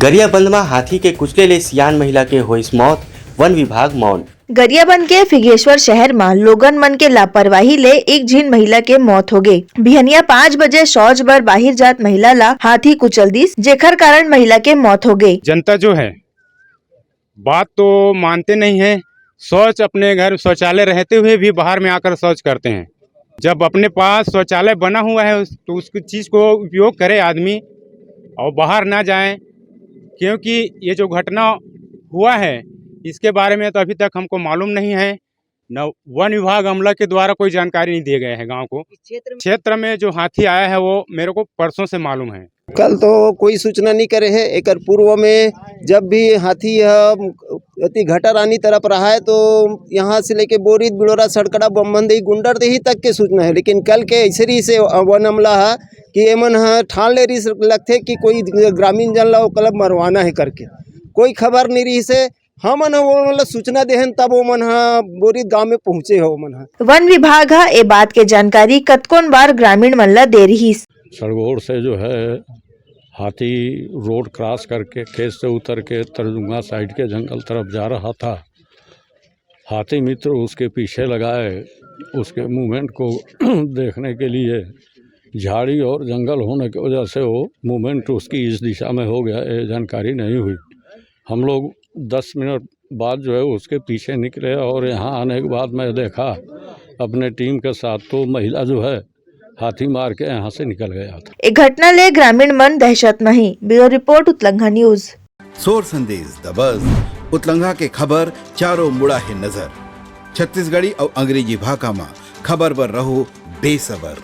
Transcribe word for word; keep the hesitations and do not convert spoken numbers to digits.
गरियाबंद म हाथी के कुचले ले सियान महिला के होइस मौत, वन विभाग मौन। गरियाबंद के फिगेश्वर शहर म लोगन मन के लापरवाही ले एक झिन महिला के मौत हो गे। बिहनिया पाँच बजे शौच बर बाहिर जात महिला ला हाथी कुचल दिस, जेखर कारण महिला के मौत हो गे। जनता जो है, बात तो मानते नहीं है। शौच अपने घर, शौचालय रहते हुए भी बाहर में आकर शौच करते हैं। जब अपने पास शौचालय बना हुआ है, उस, तो उस चीज़ को उपयोग करे आदमी और बाहर ना जाए, क्योंकि ये जो घटना हुआ है, इसके बारे में तो अभी तक हमको मालूम नहीं है, न वन विभाग अमला के द्वारा कोई जानकारी नहीं दिए गए हैं गांव को। क्षेत्र में जो हाथी आया है, वो मेरे को परसों से मालूम है। कल तो कोई सूचना नहीं करे है। एकर पूर्व में जब भी हाथी ह अति घटारानी तरफ रहा है, तो यहाँ से लेके बोरिद, बिड़ोरा, सड़कड़ा, बम्बनदेही, गुंडरदेही तक के सूचना है। लेकिन कल के ऐसे रही से वन अमला है कि एमन ह ठान ले रही लगथे कि कोई ग्रामीण जन ला ओकला मरवाना है करके। कोई खबर नहीं रही से हमन ह वो मन ला सूचना देहन, तब वो मन ह बोरिद गांव में पहुंचे हो मन ह। वन विभाग ह ए बात के जानकारी कतकोन बार ग्रामीण मन ला दे रिहिस। सड़गोड़ से जो है हाथी रोड क्रॉस करके खेत से उतर के तरजुंगा साइड के जंगल तरफ जा रहा था। हाथी मित्र उसके पीछे लगाए, उसके मूवमेंट को देखने के लिए। झाड़ी और जंगल होने की वजह से वो मूवमेंट उसकी इस दिशा में हो गया, ये जानकारी नहीं हुई। हम लोग दस मिनट बाद जो है उसके पीछे निकले और यहाँ आने के बाद मैं देखा अपने टीम के साथ, तो महिला जो है हाथी मार के यहाँ से निकल गया था। ए घटना ले ग्रामीण मन दहशत में ही। Bureau report, Utlangha news. सोर संदेश दबस, उतलंघा के खबर चारों मुड़ा है नजर। छत्तीसगढ़ी और अंग्रेजी भाखा मा खबर बर रहो बेसबर।